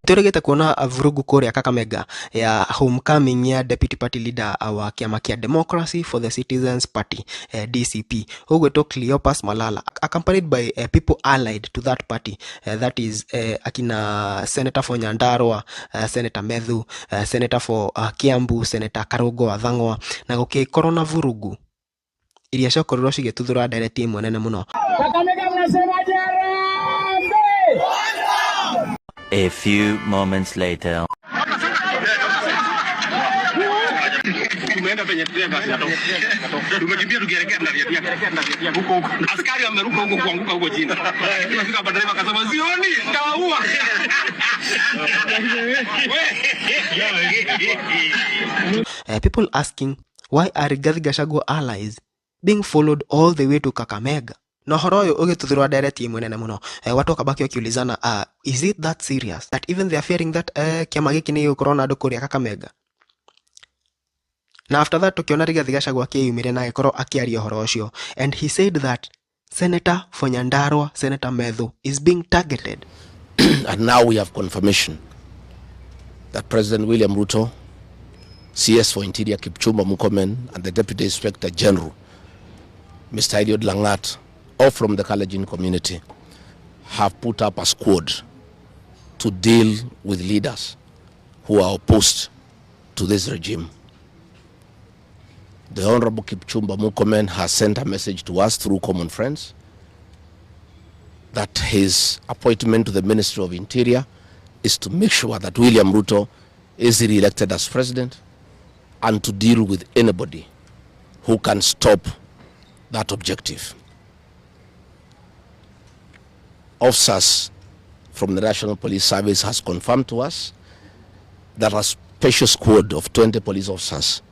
Twĩrĩgĩte kuona vurugu kũrĩa Kakamega ya homecoming ya deputy party leader wa kĩama kĩa Democracy for the Citizens Party, DCP, ũgwĩtwo Cleopas Malala, accompanied by people allied to that party, that is akina Senator for Nyandarua, Senator Methu, Senator for Kiambu, Senator Karungo wa Thang'wa, na gũgĩkorwo na vurugu iria ciakorirwo cigĩtuthũra ndereti ĩmwe nene mũno. Kakamega mnasemaje? Harambee! A few moments later. Tumeenda penye tumekimbia tukielekea ndani huko huko, askari ameruka huko kuanguka huko chini. Tumefika hapa, dereva akasema sioni, nitawaua. People asking why are Rigathi Gachagua allies being followed all the way to Kakamega? Na ũhoro ũyũ ũgĩtuthũra ndereti ĩmwe nene mũno, watu wakabaki wakiulizana, is it that serious that even they are fearing that kĩama gĩkĩ nĩ gĩgũkorwo na andũ kũrĩa Kakamega? Na after that tukiona Rigathi Gachagua akĩyumĩria na agĩkorwo akĩaria ũhoro ũcio, and he said that Senator for Nyandarua, Senator Methu, is being targeted. And now we have confirmation that President William Ruto, CS for Interior Kipchumba Murkomen, and the Deputy Inspector General, Mr. Eliud Langat, all from the Kalenjin community, have put up a squad to deal with leaders who are opposed to this regime. The Honorable Kipchumba Murkomen has sent a message to us through common friends that his appointment to the Ministry of Interior is to make sure that William Ruto is re-elected as president and to deal with anybody who can stop that objective. Officers from the National Police Service has confirmed to us that a special squad of 20 police officers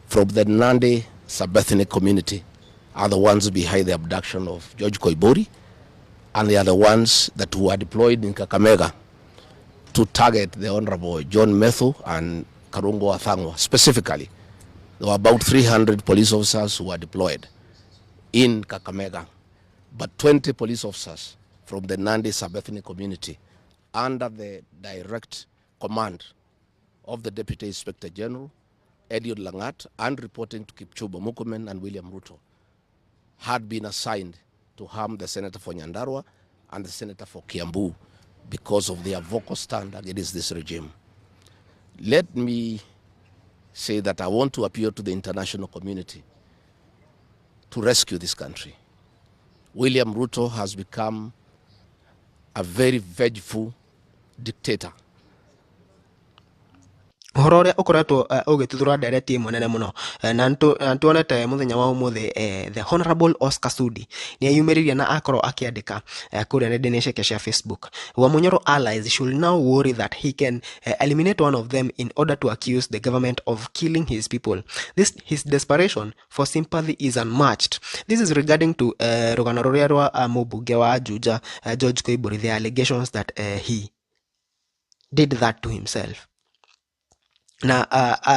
from the Nandi sub-ethnic community are the ones behind the abduction of George Koimburi, and they are the ones that were deployed in Kakamega to target the Honorable John Methu and Karungo wa Thang'wa specifically. There were about 300 police officers who were deployed in Kakamega, but 20 police officers from the Nandi sub-ethnic community under the direct command of the Deputy Inspector General, Eliud Langat, and reporting to Kipchumba Murkomen and William Ruto, had been assigned to harm the Senator for Nyandarua and the Senator for Kiambu because of their vocal stand against this regime. Let me say that I want to appeal to the international community to rescue this country. William Ruto has become a very vengeful dictator. Ũhoro ũrĩa ũkoretwo ũgĩtuthũra ndereti ĩmwe nene mũno, na nĩtuonete mũthenya wa ũmũthĩ, the Honorable Oscar Sudi nĩ eyumĩririe na akorwo akĩandĩka kũrĩa nenda-inĩ ciake cia Facebook: Wamunyoro allies should now worry that he can eliminate one of them in order to accuse the government of killing his people. This his desperation for sympathy is unmatched. This is regarding to rũgano rũrĩa rwa mũmbunge wa Juja, George Koimburi, the allegations that he did that to himself. Na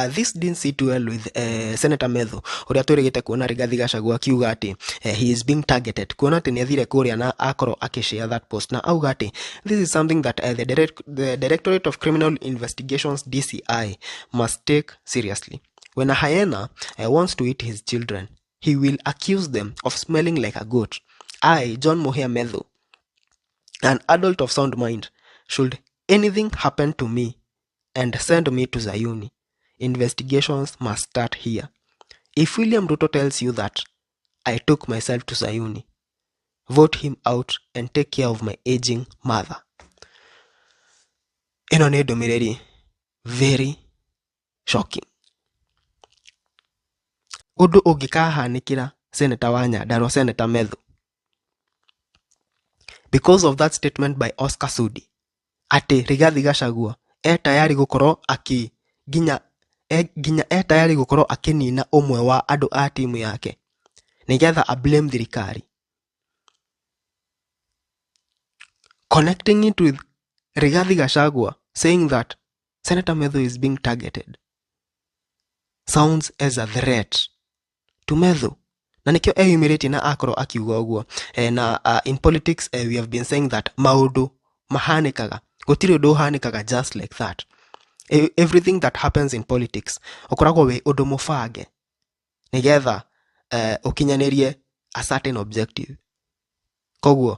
this didn't sit well with Senator Methu, ũrĩa twĩrĩgĩte kuona Rigathi Gachagua akiuga atĩ he is being targeted, kuona atĩ nĩ athire kũrĩa na akorwo akĩshare that post na auga atĩ this is something that the Directorate of Criminal Investigations, DCI, must take seriously. When a hyena wants to eat his children, he will accuse them of smelling like a goat. I, John Muhia Methu, an adult of sound mind, should anything happen to me and send me to Zayuni, investigations must start here. If William Ruto tells you that I took myself to Zayuni, vote him out and take care of my aging mother. Ĩno nĩ ndũmĩrĩri very shocking. Ũndũ ũngĩkahanĩkĩra Senator wa Nyandarua, Senator Methu, because of that statement by Oscar Sudi atĩ Rigathi Gachagua e tayari gũkorwo akĩ nginya e, nginya e tayari gũkorwo akĩnina ũmwe wa andũ a timu yake nĩgetha a blame thirikari, connecting it with Rigathi Gachagua saying that Senator Methu is being targeted sounds as a threat to Methu, na nĩkĩo eyumĩrĩtie na akorwo akiuga ũguo. Na in politics, we have been saying that maũndũ mahanĩkaga Gũtirĩ ũndũ ũhanĩkaga just like that. Everything that happens in politics ũkoragwo wĩ ũndũ mũbange nĩgetha ũkinyanĩrie a certain objective. Koguo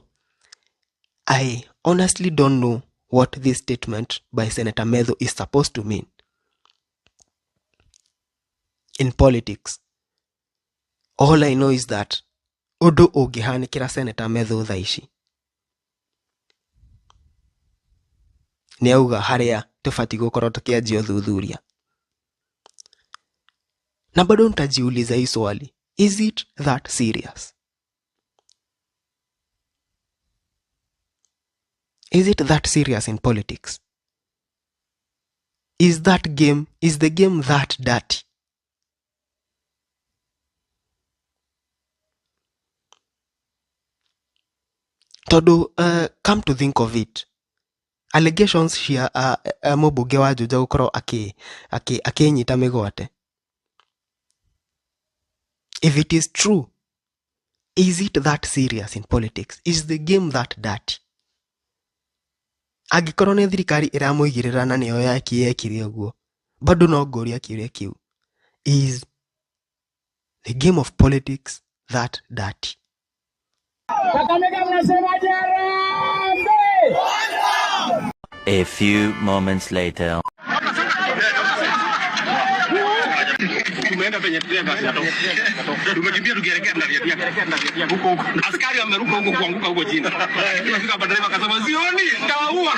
I honestly don't know what this statement by Senator Methu is supposed to mean in politics. All I know is that ũndũ ũngĩhanĩkĩra Senator Methu thaa ici nĩ auga harĩa tũbatiĩ gũkorwo tũkĩanjia ũthuthuria. Na bado nitajiuliza hii swali, is it that serious? Is it that serious in politics? Is that game, is the game that dirty? Tondũ come to think of it, allegations cia mũmbunge wa Juja gũkorwo akĩnyita mĩgwate, if it is true, is it that serious in politics? Is the game that dirty? Angĩkorwo nĩ thirikari ĩramũigĩrĩra na nĩyo yekire ũguo, bado no ngũria kĩũria kĩu, is the game of politics that dirty? Kakamega mnasemaje? Harambee! A few moments later. Tumeenda penye tear gas inatoka. Tumekimbia tukielekea ndani huko huko. Askari wameruka huko kuanguka huko chini. Tumefika hapa driver akasema sioni, nitawaua.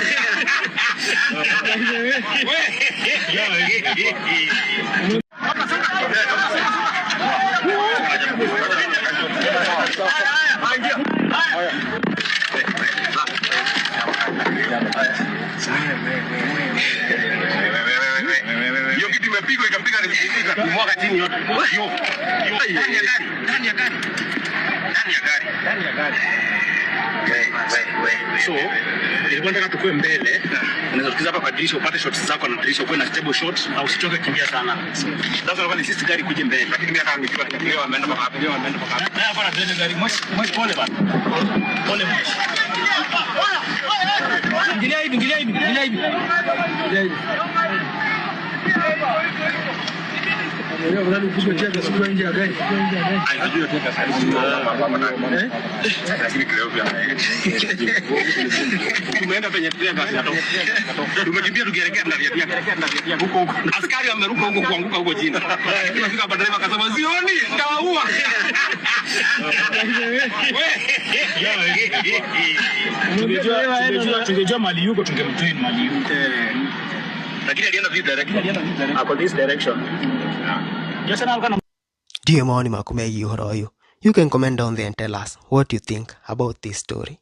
Hiyo kitu imepigwa ikapiga ikamwaga chini yote. Yo. Ndani ya gari, ndani ya gari. Ndani ya gari. Ndani ya gari. So, nilikuwa nataka tukue mbele. Unaweza tukiza hapa kwa dirisha upate shots zako na dirisha ukuwe na stable shot na usichoke kimbia sana. Sasa nilikuwa insist gari kuje mbele. Lakini mimi hata nikiwa leo ameenda mpaka hapo. Leo ameenda mpaka hapo. Na hapa na drive gari. Moshi, moshi pole bana. Pole moshi. Ingilia hivi, ingilia hivi, ingilia hivi. Ingilia hivi. Tumeenda penye tear gas inatoka. Tumekimbia tukielekea ndani huko huko. Askari wameruka huko kuanguka huko chini. Tumefika hapa driver akasema sioni, nitawaua. Tungejua mali yuko tungemjoin mali yuko. Lakini alienda this direction. Ako this direction. Jose na alikuwa Ndiyo maoni maku megiĩ ũhoro ũyũ. You can comment down there and tell us what you think about this story.